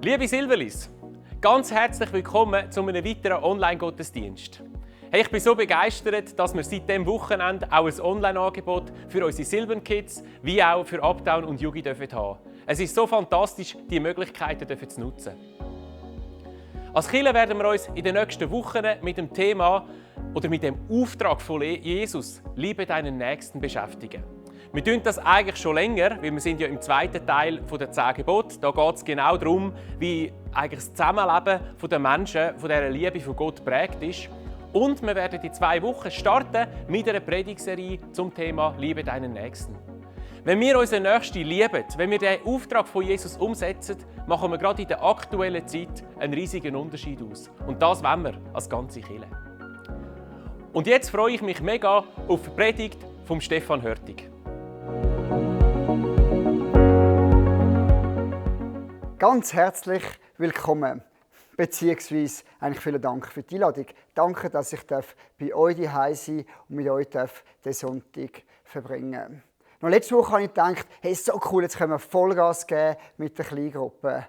Liebe Silberlis, ganz herzlich willkommen zu einem weiteren Online-Gottesdienst. Hey, ich bin so begeistert, dass wir seit diesem Wochenende auch ein Online-Angebot für unsere Silbern Kids wie auch für Uptown und Yugi haben dürfen. Es ist so fantastisch, diese Möglichkeiten zu nutzen. Als Kirche werden wir uns in den nächsten Wochen mit dem Thema oder mit dem Auftrag von Jesus, liebe deinen Nächsten, beschäftigen. Wir tun das eigentlich schon länger, weil wir sind ja im zweiten Teil der 10 Gebote. Da geht es genau darum, wie eigentlich das Zusammenleben der Menschen von dieser Liebe von Gott geprägt ist. Und wir werden in 2 Wochen starten mit einer Predigtserie zum Thema Liebe deinen Nächsten. Wenn wir unseren Nächsten lieben, wenn wir den Auftrag von Jesus umsetzen, machen wir gerade in der aktuellen Zeit einen riesigen Unterschied aus. Und das wollen wir als ganze Kirche. Und jetzt freue ich mich mega auf die Predigt von Stefan Hörtig. Ganz herzlich willkommen, beziehungsweise eigentlich vielen Dank für die Einladung. Danke, dass ich bei euch daheim sein und mit euch den Sonntag verbringen. Noch letzte Woche habe ich gedacht, hey, so cool, jetzt können wir Vollgas geben mit der Kleingruppe.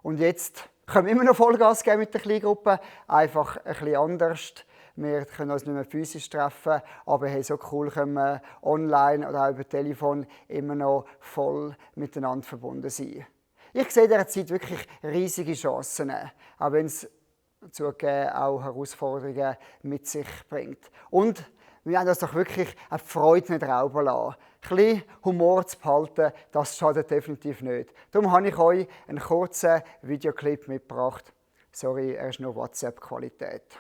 Und jetzt können wir immer noch Vollgas geben mit der Kleingruppe, einfach ein bisschen anders. Wir können uns nicht mehr physisch treffen, aber hey, so cool können wir online oder auch über Telefon immer noch voll miteinander verbunden sein. Ich sehe in dieser Zeit wirklich riesige Chancen, auch wenn es zugegeben auch Herausforderungen mit sich bringt. Und wir haben uns doch wirklich eine Freude nicht rauben lassen. Ein bisschen Humor zu behalten, das schadet definitiv nicht. Darum habe ich euch einen kurzen Videoclip mitgebracht. Sorry, er ist nur WhatsApp-Qualität.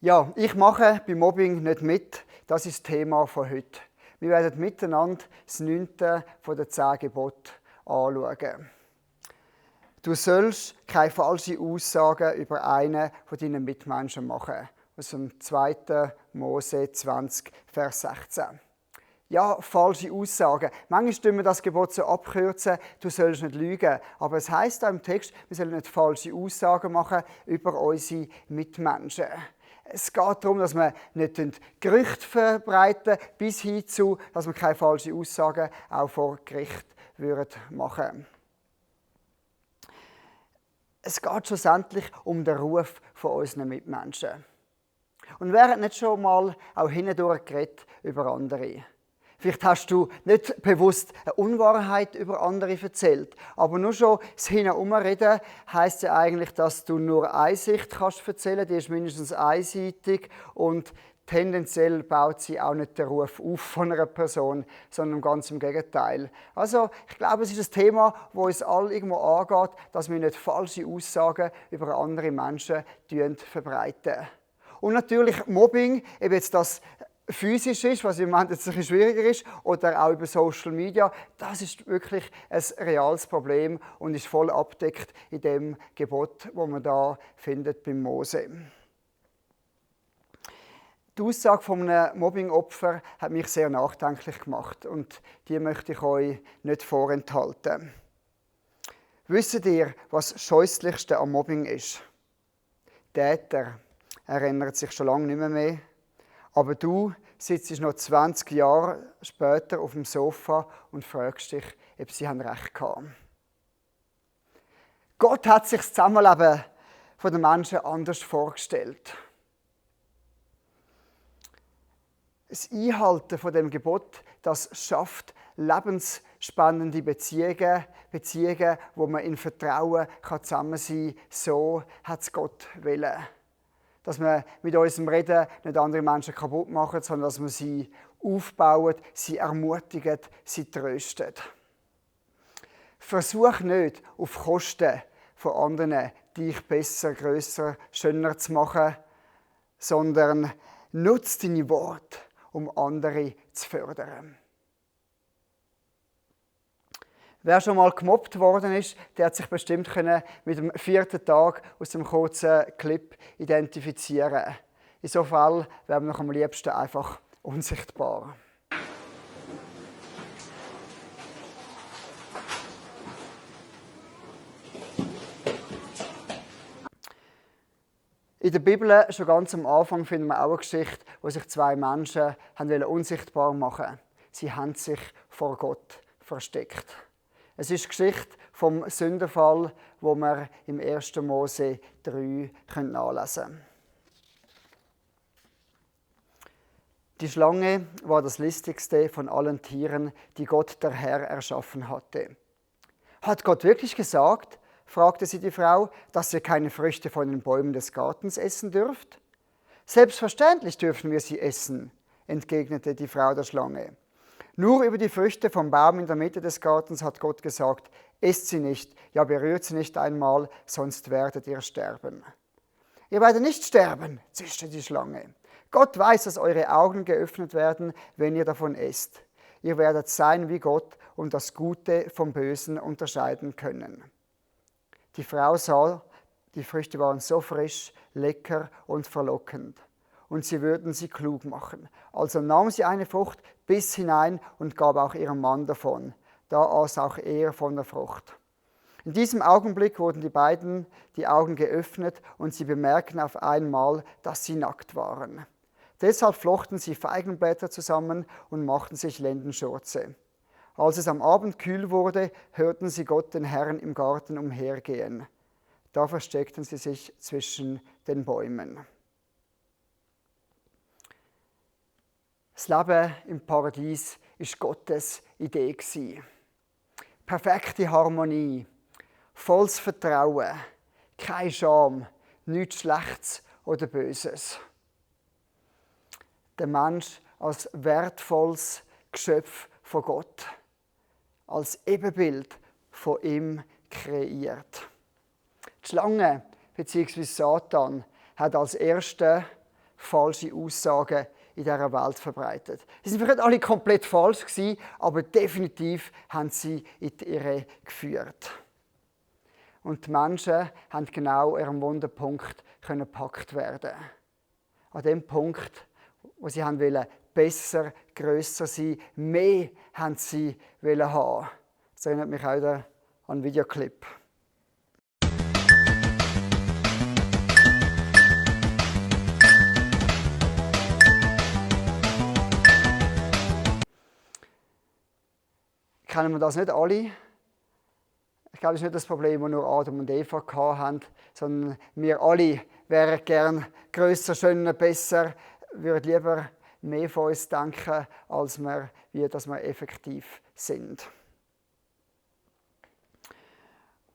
Ja, ich mache beim Mobbing nicht mit. Das ist das Thema von heute. Wir werden miteinander das 9. von den 10 Geboten anschauen. Du sollst keine falschen Aussagen über einen von deinen Mitmenschen machen. Aus dem 2. Mose 20, Vers 16. Ja, falsche Aussagen. Manchmal tun wir das Gebot so abkürzen, du sollst nicht lügen. Aber es heisst auch im Text, wir sollen nicht falsche Aussagen machen über unsere Mitmenschen. Es geht darum, dass wir nicht Gerüchte verbreiten, bis hin zu, dass wir keine falschen Aussagen auch vor Gericht machen würden. Es geht schlussendlich um den Ruf von unseren Mitmenschen. Und wer hat nicht schon mal auch hindurch geredet über andere? Vielleicht hast du nicht bewusst eine Unwahrheit über andere erzählt, aber nur schon das Hineinumreden heisst ja eigentlich, dass du nur eine Sicht kannst erzählen, die ist mindestens einseitig und tendenziell baut sie auch nicht den Ruf auf von einer Person, sondern ganz im Gegenteil. Also ich glaube, es ist ein Thema, das uns alle irgendwo angeht, dass wir nicht falsche Aussagen über andere Menschen verbreiten. Und natürlich Mobbing, eben jetzt das physisch ist, was im Moment jetzt ein bisschen schwieriger ist, oder auch über Social Media, das ist wirklich ein reales Problem und ist voll abdeckt in dem Gebot, das man da findet beim Mose. Die Aussage von einem Mobbing-Opfer hat mich sehr nachdenklich gemacht und die möchte ich euch nicht vorenthalten. Wisst ihr, was das Scheußlichste am Mobbing ist? Der Täter erinnert sich schon lange nicht mehr. Aber du sitzt noch 20 Jahre später auf dem Sofa und fragst dich, ob sie recht haben. Gott hat sich das Zusammenleben der Menschen anders vorgestellt. Das Einhalten von dem Gebot, das schafft lebensspannende Beziehungen, wo man in Vertrauen zusammen sein kann. So hat es Gott wollen. Dass wir mit unserem Reden nicht andere Menschen kaputt machen, sondern dass wir sie aufbauen, sie ermutigen, sie trösten. Versuch nicht, auf Kosten von anderen dich besser, grösser, schöner zu machen, sondern nutze deine Worte, um andere zu fördern. Wer schon mal gemobbt worden ist, der hat sich bestimmt mit dem 4. Tag aus dem kurzen Clip identifizieren. In so einem Fall wäre man noch am liebsten einfach unsichtbar. In der Bibel, schon ganz am Anfang, finden wir auch eine Geschichte, wo sich 2 Menschen unsichtbar machen wollten. Sie haben sich vor Gott versteckt. Es ist die Geschichte vom Sündenfall, wo wir im 1. Mose 3 nachlesen können. Die Schlange war das listigste von allen Tieren, die Gott der Herr erschaffen hatte. Hat Gott wirklich gesagt, fragte sie die Frau, dass ihr keine Früchte von den Bäumen des Gartens essen dürft? Selbstverständlich dürfen wir sie essen, entgegnete die Frau der Schlange. Nur über die Früchte vom Baum in der Mitte des Gartens hat Gott gesagt, esst sie nicht, ja berührt sie nicht einmal, sonst werdet ihr sterben. Ihr werdet nicht sterben, zischte die Schlange. Gott weiß, dass eure Augen geöffnet werden, wenn ihr davon esst. Ihr werdet sein wie Gott und das Gute vom Bösen unterscheiden können. Die Frau sah, die Früchte waren so frisch, lecker und verlockend. Und sie würden sie klug machen. Also nahm sie eine Frucht, biss hinein und gab auch ihrem Mann davon. Da aß auch er von der Frucht. In diesem Augenblick wurden die beiden die Augen geöffnet und sie bemerkten auf einmal, dass sie nackt waren. Deshalb flochten sie Feigenblätter zusammen und machten sich Lendenschurze. Als es am Abend kühl wurde, hörten sie Gott den Herrn im Garten umhergehen. Da versteckten sie sich zwischen den Bäumen. Das Leben im Paradies war Gottes Idee. Perfekte Harmonie, volles Vertrauen, keine Scham, nichts Schlechtes oder Böses. Der Mensch als wertvolles Geschöpf von Gott, als Ebenbild von ihm kreiert. Die Schlange bzw. Satan hat als erste falsche Aussagen in dieser Welt verbreitet. Sie sind vielleicht alle komplett falsch gewesen, aber definitiv haben sie in die Irre geführt. Und die Menschen haben genau an ihrem Wunderpunkt gepackt werden. An dem Punkt, wo sie wollten, besser, grösser sein, mehr haben sie haben. Das erinnert mich auch an einen Videoclip. Kennen wir das nicht alle? Ich glaube, das ist nicht das Problem, das nur Adam und Eva hatten, sondern wir alle wären gern grösser, schöner, besser, würden lieber mehr von uns denken, als wir effektiv sind.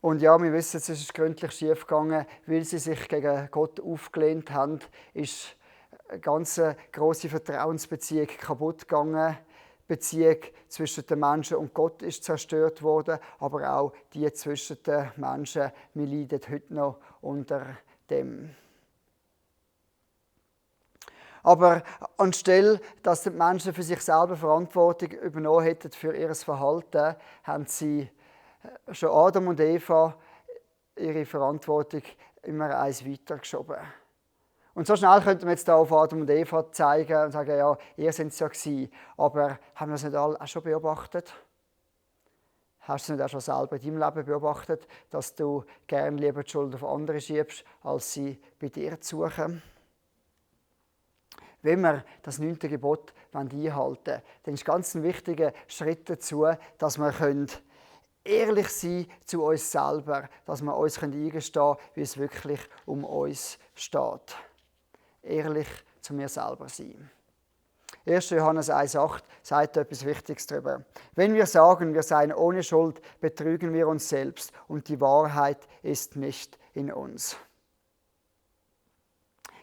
Und ja, wir wissen, es ist gründlich schief gegangen, weil sie sich gegen Gott aufgelehnt haben, ist eine ganz grosse Vertrauensbeziehung kaputt gegangen. Die Beziehung zwischen den Menschen und Gott ist zerstört worden, aber auch die zwischen den Menschen. Wir leiden heute noch unter dem. Aber anstelle, dass die Menschen für sich selber Verantwortung übernommen hätten für ihr Verhalten, haben sie schon Adam und Eva ihre Verantwortung immer eins weitergeschoben. Und so schnell könnte man jetzt hier auf Adam und Eva zeigen und sagen, ja, ihr seid es ja gewesen. Aber haben wir das nicht alle auch schon beobachtet? Hast du es nicht auch schon selber in deinem Leben beobachtet, dass du gerne lieber die Schuld auf andere schiebst, als sie bei dir zu suchen? Wenn wir das 9. Gebot einhalten wollen, dann ist ganz ein wichtiger Schritt dazu, dass wir ehrlich sein zu uns selber, dass wir uns eingestehen können, wie es wirklich um uns steht. Ehrlich zu mir selber sein. 1. Johannes 1,8 sagt etwas Wichtiges darüber. Wenn wir sagen, wir seien ohne Schuld, betrügen wir uns selbst und die Wahrheit ist nicht in uns.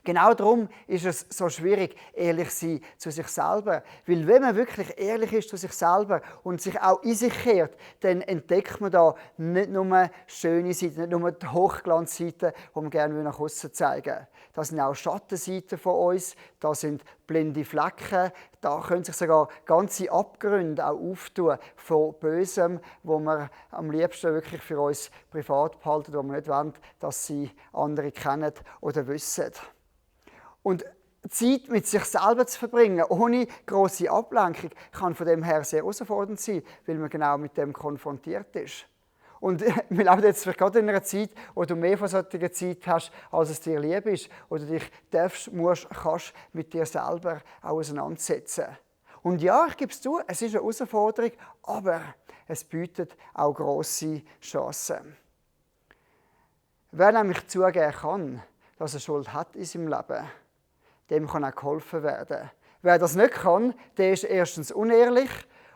Genau darum ist es so schwierig, ehrlich zu sein zu sich selber. Weil wenn man wirklich ehrlich ist zu sich selber und sich auch in sich kehrt, dann entdeckt man da nicht nur schöne Seiten, nicht nur die Hochglanzseiten, die man gerne nach außen zeigen will. Das sind auch Schattenseiten von uns, da sind blinde Flecken, da können sich sogar ganze Abgründe auch auftun von Bösem, wo wir am liebsten wirklich für uns privat behalten, wo wir nicht wollen, dass sie andere kennen oder wissen. Und Zeit mit sich selber zu verbringen, ohne grosse Ablenkung, kann von dem her sehr herausfordernd sein, weil man genau mit dem konfrontiert ist. Und wir leben jetzt gerade in einer Zeit, wo du mehr von solcher Zeit hast, als es dir lieb ist, oder dich kannst mit dir selber auch auseinandersetzen. Und ja, ich gebe es zu, es ist eine Herausforderung, aber es bietet auch grosse Chancen. Wer nämlich zugeben kann, dass er Schuld hat in seinem Leben, dem kann auch geholfen werden. Wer das nicht kann, der ist erstens unehrlich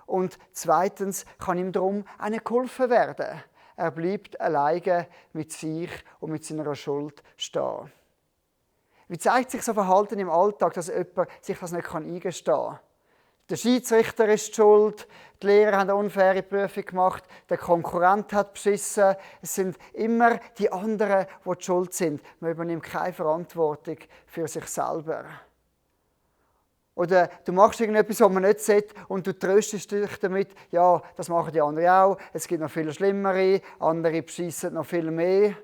und zweitens kann ihm darum auch nicht geholfen werden. Er bleibt alleine mit sich und mit seiner Schuld stehen. Wie zeigt sich so Verhalten im Alltag, dass jemand sich das nicht eingestehen kann? Der Schiedsrichter ist schuld, die Lehrer haben eine unfaire Prüfung gemacht, der Konkurrent hat beschissen. Es sind immer die anderen, die schuld sind. Man übernimmt keine Verantwortung für sich selber. Oder du machst irgendetwas, was man nicht sieht und du tröstest dich damit, ja, das machen die anderen auch, es gibt noch viel Schlimmere, andere beschissen noch viel mehr.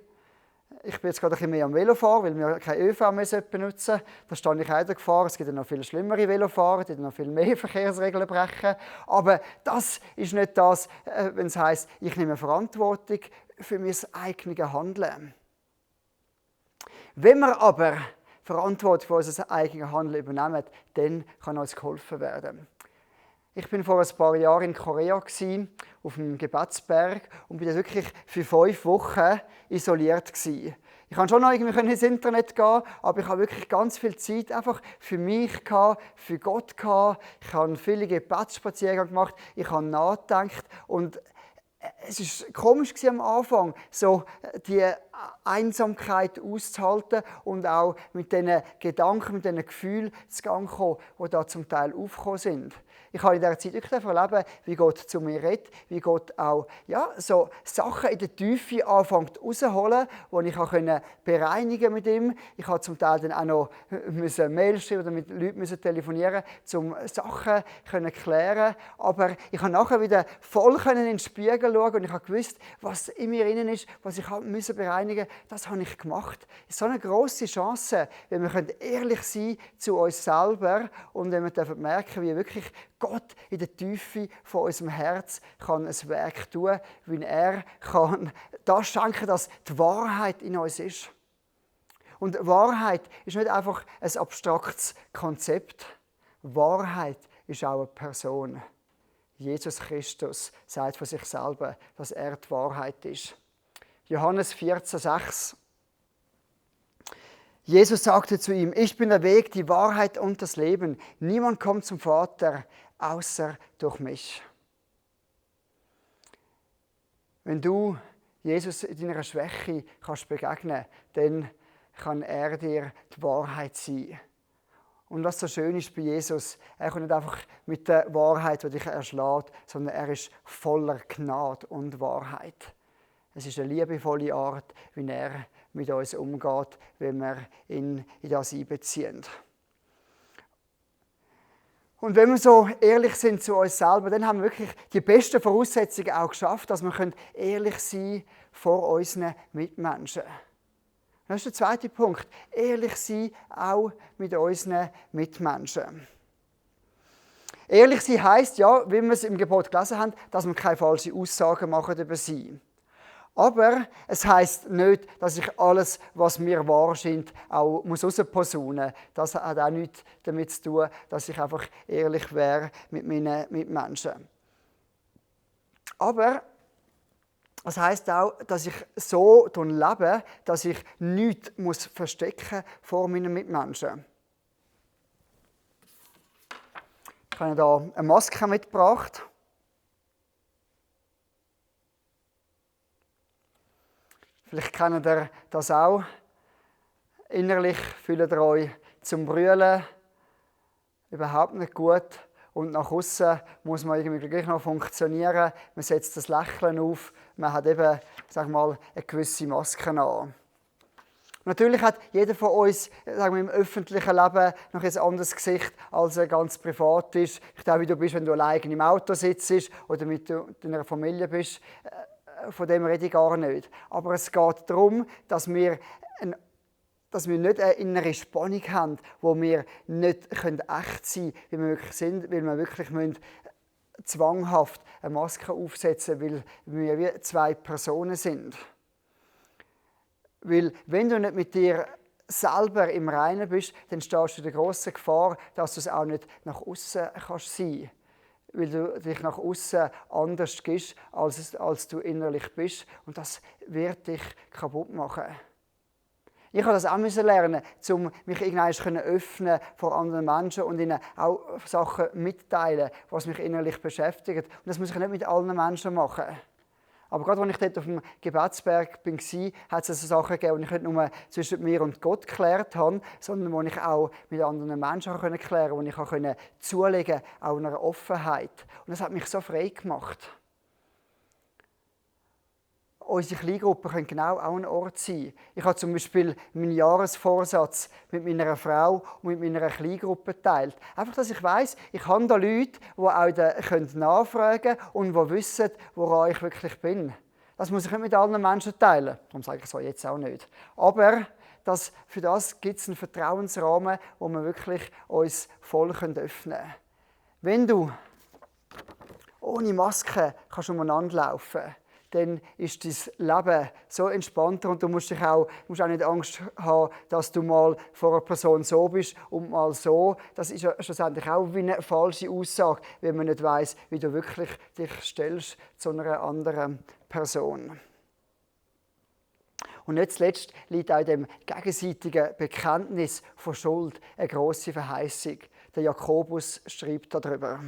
Ich bin jetzt gerade ein bisschen mehr am Velofahren, weil wir kein ÖV mehr benutzen. Da stehe ich auch in der Gefahr. Es gibt ja noch viel schlimmere Velofahrer, die noch viel mehr Verkehrsregeln brechen. Aber das ist nicht das, wenn es heisst, ich nehme Verantwortung für mein eigenes Handeln. Wenn wir aber Verantwortung für unser eigenes Handeln übernehmen, dann kann uns geholfen werden. Ich war vor ein paar Jahren in Korea auf dem Gebetsberg und bin wirklich für 5 Wochen isoliert gewesen. Ich konnte schon noch irgendwie ins Internet gehen, aber ich habe wirklich ganz viel Zeit einfach für mich gehabt, für Gott gehabt. Ich habe viele Gebetsspaziergänge gemacht, ich habe nachgedacht und es war komisch am Anfang, so die Einsamkeit auszuhalten und auch mit diesen Gedanken, mit diesen Gefühlen zu Gang kommen, die da zum Teil aufgekommen sind. Ich habe in dieser Zeit wirklich erleben, wie Gott zu mir redet, wie Gott auch so Sachen in der Tiefe anfängt rauszuholen, die ich auch bereinigen mit ihm. Ich habe zum Teil dann auch noch Mails schreiben oder mit Leuten telefonieren, um Sachen zu klären. Aber ich habe nachher wieder voll in den Spiegel schauen und ich habe gewusst, was in mir innen ist, was ich bereinigen musste. Das habe ich gemacht. Es ist so eine grosse Chance, wenn wir ehrlich sein zu uns selber und wenn wir merken, wie wirklich Gott in der Tiefe von unserem Herz kann ein Werk tun, wie er kann das schenken, dass die Wahrheit in uns ist. Und Wahrheit ist nicht einfach ein abstraktes Konzept. Wahrheit ist auch eine Person. Jesus Christus sagt von sich selber, dass er die Wahrheit ist. Johannes 14,6. Jesus sagte zu ihm, ich bin der Weg, die Wahrheit und das Leben. Niemand kommt zum Vater, außer durch mich. Wenn du Jesus in deiner Schwäche kannst begegnen, dann kann er dir die Wahrheit sein. Und was so schön ist bei Jesus, er kommt nicht einfach mit der Wahrheit, die dich erschlägt, sondern er ist voller Gnade und Wahrheit. Es ist eine liebevolle Art, wie er mit uns umgeht, wenn wir ihn in das einbeziehen. Und wenn wir so ehrlich sind zu uns selber, dann haben wir wirklich die besten Voraussetzungen auch geschafft, dass wir ehrlich sein können vor unseren Mitmenschen. Das ist der zweite Punkt. Ehrlich sein auch mit unseren Mitmenschen. Ehrlich sein heisst, ja, wie wir es im Gebot gelesen haben, dass wir keine falschen Aussagen machen über sie. Aber es heisst nicht, dass ich alles, was mir wahr scheint, auch rausposaunen muss. Das hat auch nichts damit zu tun, dass ich einfach ehrlich wäre mit meinen Mitmenschen. Aber es heisst auch, dass ich so lebe, dass ich nichts verstecken vor meinen Mitmenschen. Ich habe hier eine Maske mitgebracht. Vielleicht kennt ihr das auch. innerlich fühlt ihr euch zum Brüllen überhaupt nicht gut und nach außen muss man irgendwie gleich noch funktionieren. Man setzt das Lächeln auf, man hat eben, sag mal, eine gewisse Maske an. Natürlich hat jeder von uns, sagen wir, im öffentlichen Leben noch ein anderes Gesicht, als er ganz privat ist. Ich glaube, wie du bist, wenn du allein im Auto sitzt oder mit deiner Familie bist, von dem rede ich gar nicht. Aber es geht darum, dass wir nicht eine innere Spannung haben, wo wir nicht echt sein können, wie wir wirklich sind, weil wir wirklich zwanghaft eine Maske aufsetzen müssen, weil wir wie zwei Personen sind. Weil wenn du nicht mit dir selber im Reinen bist, dann stehst du in der grossen Gefahr, dass du es auch nicht nach außen kannst sein. Weil du dich nach außen anders gibst, als du innerlich bist. Und das wird dich kaputt machen. Ich musste das auch lernen, um mich irgendwann öffnen vor anderen Menschen und ihnen auch Sachen mitteilen, was mich innerlich beschäftigt. Und das muss ich nicht mit allen Menschen machen. Aber gerade als ich dort auf dem Gebetsberg war, hat es Sachen gegeben, die ich nicht nur zwischen mir und Gott geklärt habe, sondern die ich auch mit anderen Menschen klären konnte, die ich zulegen konnte, auch einer Offenheit. Und das hat mich so frei gemacht. Unsere Kleingruppen können genau auch ein Ort sein. Ich habe zum Beispiel meinen Jahresvorsatz mit meiner Frau und mit meiner Kleingruppe geteilt. Einfach, dass ich weiss, ich habe da Leute, die auch nachfragen können und die wissen, woran ich wirklich bin. Das muss ich nicht mit allen Menschen teilen. Darum sage ich es jetzt auch nicht. Aber für das gibt es einen Vertrauensrahmen, wo wir wirklich uns voll öffnen können. Wenn du ohne Maske umeinander laufen kannst, dann ist dein Leben so entspannter und du musst auch nicht Angst haben, dass du mal vor einer Person so bist und mal so. Das ist ja schlussendlich auch wie eine falsche Aussage, wenn man nicht weiss, wie du wirklich dich stellst zu einer anderen Person. Und nicht zuletzt liegt auch in dem gegenseitigen Bekenntnis von Schuld eine grosse Verheißung. Der Jakobus schreibt darüber.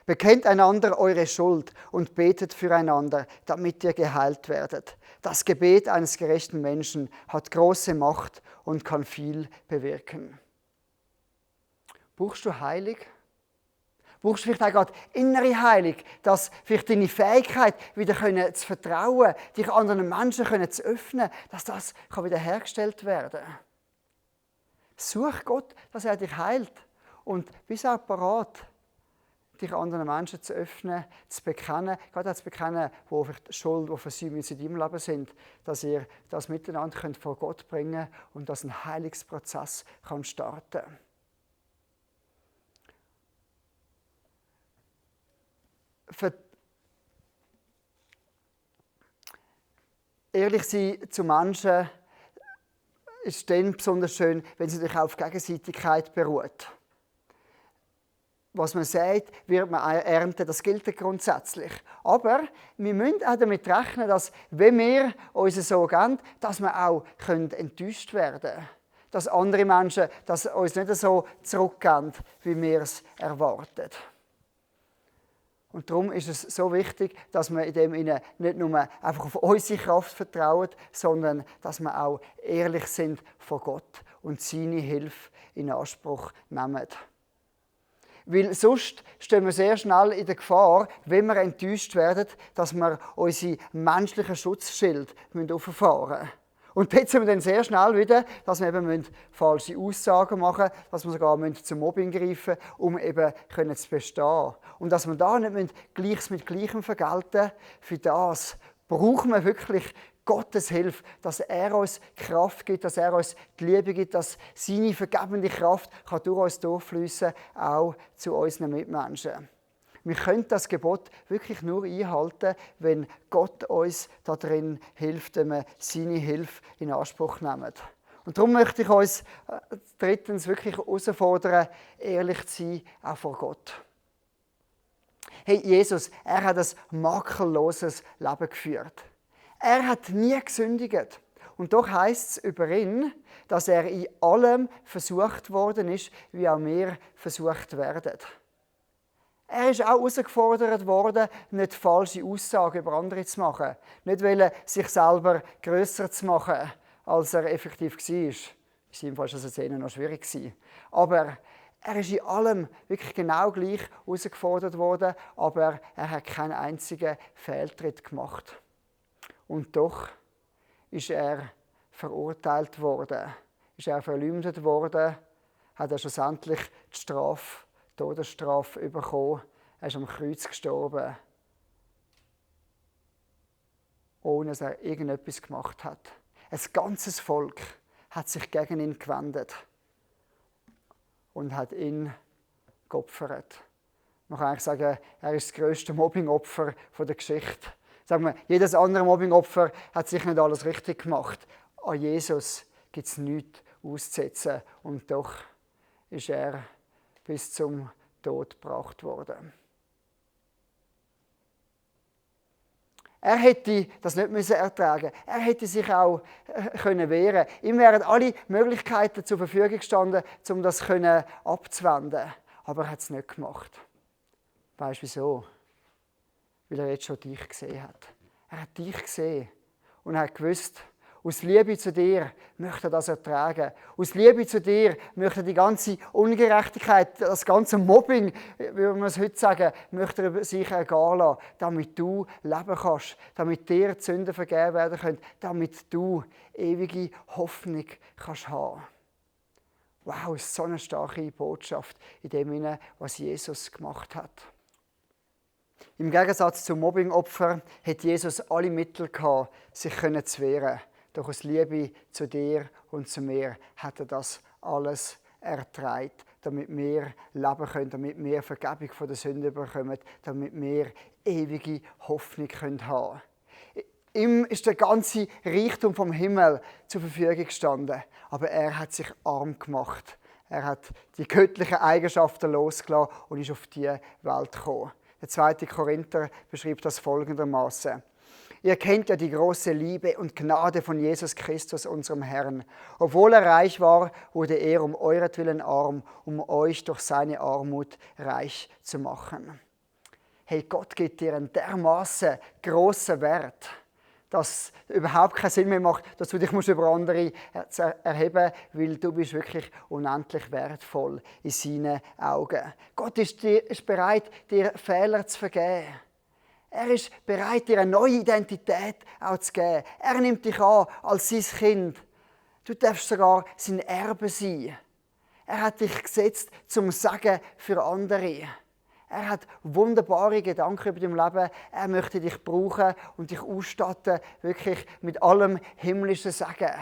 Bekennt einander eure Schuld und betet füreinander, damit ihr geheilt werdet. Das Gebet eines gerechten Menschen hat große Macht und kann viel bewirken. Brauchst du Heilung? Brauchst du vielleicht auch gerade innere Heilung, dass vielleicht deine Fähigkeit, wieder zu vertrauen, dich anderen Menschen zu öffnen, dass das wieder hergestellt werden kann? Such Gott, dass er dich heilt und bist auch bereit, dich anderen Menschen zu öffnen, zu bekennen, gerade auch zu bekennen, wo vielleicht Schuld, wo Versäumnisse in deinem Leben sind, dass ihr das miteinander vor Gott bringen könnt und dass ein Heilungsprozess starten kann. Ehrlich sein zu Menschen ist dann besonders schön, wenn sie sich auf Gegenseitigkeit beruht. Was man sagt, wird man ernten, das gilt grundsätzlich. Aber wir müssen auch damit rechnen, dass, wenn wir uns so geben, dass wir auch enttäuscht werden können. Dass andere Menschen das uns nicht so zurückgeben, wie wir es erwarten. Und darum ist es so wichtig, dass wir in dem nicht nur einfach auf unsere Kraft vertrauen, sondern dass wir auch ehrlich sind vor Gott und seine Hilfe in Anspruch nehmen. Weil sonst stehen wir sehr schnell in der Gefahr, wenn wir enttäuscht werden, dass wir unsere menschlichen Schutzschild auffahren müssen. Und dort sind wir dann sehr schnell wieder, dass wir eben falsche Aussagen machen müssen, dass wir sogar zum Mobbing greifen müssen, um eben zu bestehen. Und dass wir da nicht Gleiches mit Gleichem vergelten, für das brauchen wir wirklich Gottes Hilfe, dass er uns Kraft gibt, dass er uns die Liebe gibt, dass seine vergebende Kraft durch uns durchfließen kann, auch zu unseren Mitmenschen. Wir können das Gebot wirklich nur einhalten, wenn Gott uns darin hilft, wenn wir seine Hilfe in Anspruch nehmen. Und darum möchte ich uns drittens wirklich herausfordern, ehrlich zu sein, auch vor Gott. Hey, Jesus, er hat ein makelloses Leben geführt. Er hat nie gesündigt. Und doch heisst es über ihn, dass er in allem versucht worden ist, wie auch wir versucht werden. Er ist auch herausgefordert worden, nicht falsche Aussagen über andere zu machen. Nicht wollen, sich selber grösser zu machen, als er effektiv war. seinem Fall war das jetzt eher noch schwierig. Aber er ist in allem wirklich genau gleich herausgefordert worden, aber er hat keinen einzigen Fehltritt gemacht. Und doch ist er verurteilt worden, ist er verleumdet worden, hat er schlussendlich die Todesstrafe bekommen. Er ist am Kreuz gestorben, ohne dass er irgendetwas gemacht hat. Ein ganzes Volk hat sich gegen ihn gewendet und hat ihn geopfert. Man kann eigentlich sagen, er ist das grösste Mobbingopfer der Geschichte. Sagen wir, jedes andere Mobbingopfer hat sicher nicht alles richtig gemacht. An Jesus gibt es nichts auszusetzen. Und doch ist er bis zum Tod gebracht worden. Er hätte das nicht ertragen müssen. Er hätte sich auch wehren können. Ihm wären alle Möglichkeiten zur Verfügung gestanden, um das abzuwenden. Aber er hat es nicht gemacht. Weißt du wieso? Weil er jetzt schon dich gesehen hat. Er hat dich gesehen und hat gewusst, aus Liebe zu dir möchte er das ertragen. Aus Liebe zu dir möchte er die ganze Ungerechtigkeit, das ganze Mobbing, wie wir es heute sagen, möchte er sich ergehen lassen, damit du leben kannst, damit dir die Sünden vergeben werden können, damit du ewige Hoffnung kannst haben. Wow, ist so eine starke Botschaft in dem, was Jesus gemacht hat. Im Gegensatz zum Mobbingopfer hat Jesus alle Mittel gehabt, sich zu wehren. Doch aus Liebe zu dir und zu mir hat er das alles ertragen, damit wir leben können, damit wir Vergebung von der Sünde bekommen, damit wir ewige Hoffnung haben können. Ihm ist der ganze Reichtum vom Himmel zur Verfügung gestanden, aber er hat sich arm gemacht. Er hat die göttlichen Eigenschaften losgelassen und ist auf diese Welt gekommen. Der 2. Korinther beschreibt das folgendermaßen: Ihr kennt ja die große Liebe und Gnade von Jesus Christus, unserem Herrn. Obwohl er reich war, wurde er um euretwillen arm, um euch durch seine Armut reich zu machen. Hey, Gott gibt dir einen dermaßen grossen Wert, dass es überhaupt keinen Sinn mehr macht, dass du dich über andere erheben musst, weil du bist wirklich unendlich wertvoll in seinen Augen. Gott ist bereit, dir Fehler zu vergeben. Er ist bereit, dir eine neue Identität auch zu geben. Er nimmt dich an als sein Kind. Du darfst sogar sein Erbe sein. Er hat dich gesetzt zum Segen für andere. Er hat wunderbare Gedanken über dein Leben. Er möchte dich brauchen und dich ausstatten, wirklich mit allem himmlischen Segen.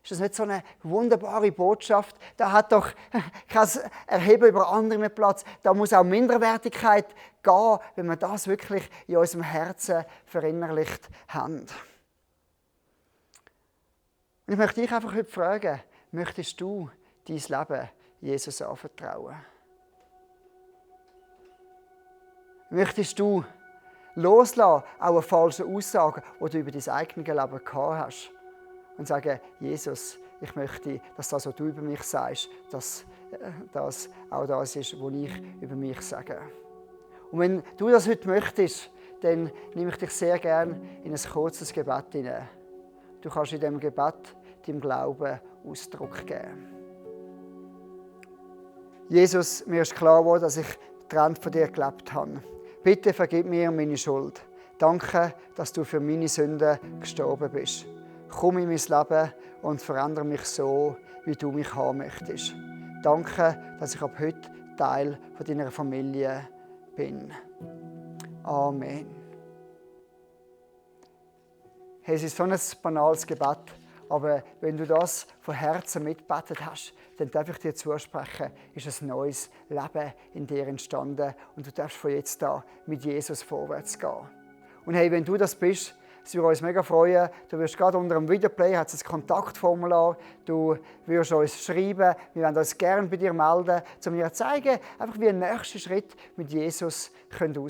Ist das nicht so eine wunderbare Botschaft? Da hat doch kein Erheben über andere mehr Platz. Da muss auch Minderwertigkeit gehen, wenn wir das wirklich in unserem Herzen verinnerlicht haben. Und ich möchte dich einfach heute fragen, möchtest du dein Leben Jesus anvertrauen? Möchtest du loslassen, auch eine falsche Aussage, die du über dein eigenes Leben gehabt hast? Und sagen, Jesus, ich möchte, dass das, was du über mich sagst, dass das auch das ist, was ich über mich sage. Und wenn du das heute möchtest, dann nehme ich dich sehr gerne in ein kurzes Gebet hinein. Du kannst in diesem Gebet deinem Glauben Ausdruck geben. Jesus, mir ist klar geworden, dass ich getrennt von dir gelebt habe. Bitte vergib mir meine Schuld. Danke, dass du für meine Sünden gestorben bist. Komm in mein Leben und verändere mich so, wie du mich haben möchtest. Danke, dass ich ab heute Teil von deiner Familie bin. Amen. Hey, es ist so ein banales Gebet, aber wenn du das von Herzen mitgebetet hast, dann darf ich dir zusprechen, ist ein neues Leben in dir entstanden und du darfst von jetzt an mit Jesus vorwärts gehen. Und hey, wenn du das bist, es würde uns mega freuen. Du wirst gerade unter dem Videoplay hat es ein Kontaktformular. Du wirst uns schreiben. Wir werden uns gerne bei dir melden, um dir zu zeigen, einfach wie ein nächster Schritt mit Jesus aussehen könnte.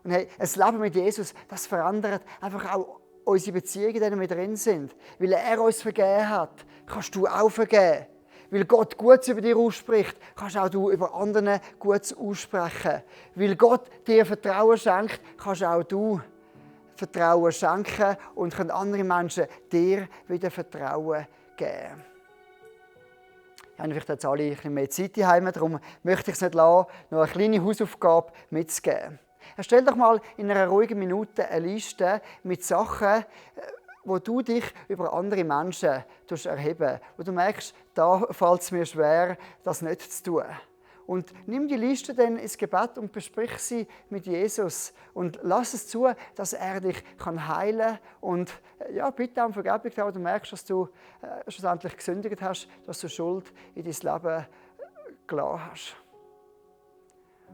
Und hey, ein Leben mit Jesus, das verändert einfach auch unsere Beziehungen, in denen wir drin sind. Weil er uns vergeben hat, kannst du auch vergeben. Weil Gott Gutes über dir ausspricht, kannst auch du über andere Gutes aussprechen. Weil Gott dir Vertrauen schenkt, kannst auch du Vertrauen schenken und können andere Menschen dir wieder Vertrauen geben. Wir haben vielleicht jetzt alle ein bisschen mehr Zeit daheim, darum möchte ich es nicht lassen, noch eine kleine Hausaufgabe mitzugeben. Erstell doch mal in einer ruhigen Minute eine Liste mit Sachen, wo du dich über andere Menschen erheben, wo du merkst, da fällt es mir schwer, das nicht zu tun. Und nimm die Liste dann ins Gebet und besprich sie mit Jesus und lass es zu, dass er dich heilen kann und ja, bitte um Vergebung, wenn du merkst, dass du schlussendlich gesündigt hast, dass du Schuld in dein Leben gelassen hast.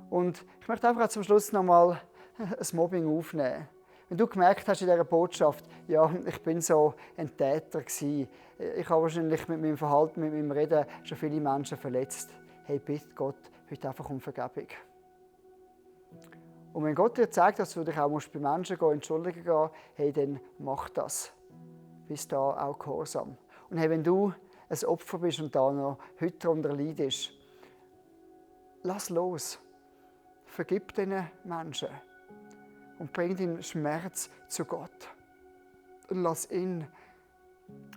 Und ich möchte einfach zum Schluss nochmal ein Mobbing aufnehmen. Wenn du gemerkt hast in dieser Botschaft, ja, ich bin so ein Täter gewesen, ich habe wahrscheinlich mit meinem Verhalten, mit meinem Reden schon viele Menschen verletzt. Hey, bitte Gott heute einfach um Vergebung. Und wenn Gott dir zeigt, dass du dich auch bei Menschen entschuldigen gehen, hey, dann mach das. Bist da auch gehorsam. Und hey, wenn du ein Opfer bist und da noch heute darunter leidest, lass los. Vergib diesen Menschen und bring deinen Schmerz zu Gott. Und lass ihn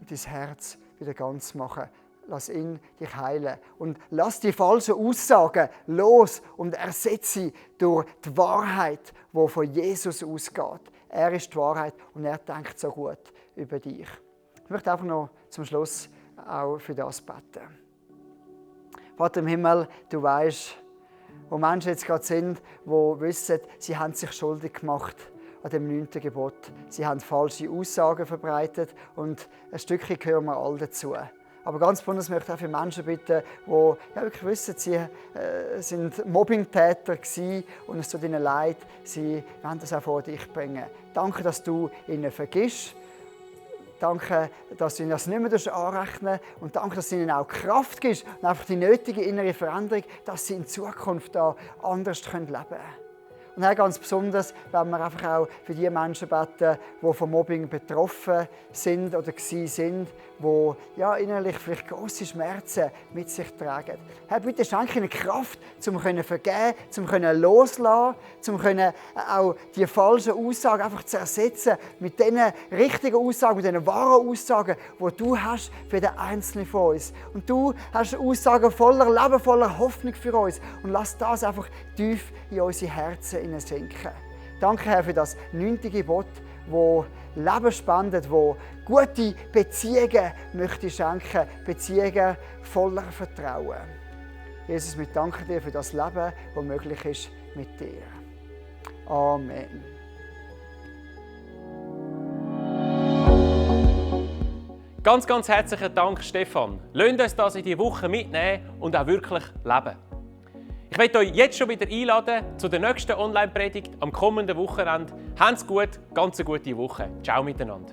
dein Herz wieder ganz machen. Lass ihn dich heilen. Und lass die falschen Aussagen los und ersetze sie durch die Wahrheit, die von Jesus ausgeht. Er ist die Wahrheit und er denkt so gut über dich. Ich möchte einfach noch zum Schluss auch für das beten. Vater im Himmel, du weißt, wo Menschen jetzt gerade sind, die wissen, sie haben sich schuldig gemacht an dem 9. Gebot. Sie haben falsche Aussagen verbreitet und ein Stückchen gehören wir alle dazu. Aber ganz besonders möchte ich auch für Menschen bitten, die wirklich wissen, sie sind Mobbingtäter gewesen und es tut ihnen leid, sie wollen das auch vor dich bringen. Danke, dass du ihnen vergisst. Danke, dass du ihnen das nicht mehr anrechnen und danke, dass du ihnen auch Kraft gibst und einfach die nötige innere Veränderung, dass sie in Zukunft da anders leben können. Und Herr, ganz besonders wollen wir einfach auch für die Menschen beten, die vom Mobbing betroffen sind oder sind, die innerlich vielleicht grosse Schmerzen mit sich tragen. Herr, bitte schenke ihnen Kraft, um vergeben, um loslassen, um auch die falschen Aussagen einfach zu ersetzen mit den richtigen Aussagen, mit den wahren Aussagen, die du hast für den Einzelnen von uns. Und du hast Aussagen voller Leben, voller Hoffnung für uns. Und lass das einfach tief in unsere Herzen sinken. Danke, Herr, für das 9. Gebot, das Leben spendet, das gute Beziehungen möchte schenken, Beziehungen voller Vertrauen. Jesus, wir danken dir für das Leben, das möglich ist mit dir. Amen. Ganz, ganz herzlichen Dank, Stefan. Lasst uns das in diese Woche mitnehmen und auch wirklich leben. Ich möchte euch jetzt schon wieder einladen zu der nächsten Online-Predigt am kommenden Wochenende. Habt's gut, ganz eine gute Woche. Ciao miteinander.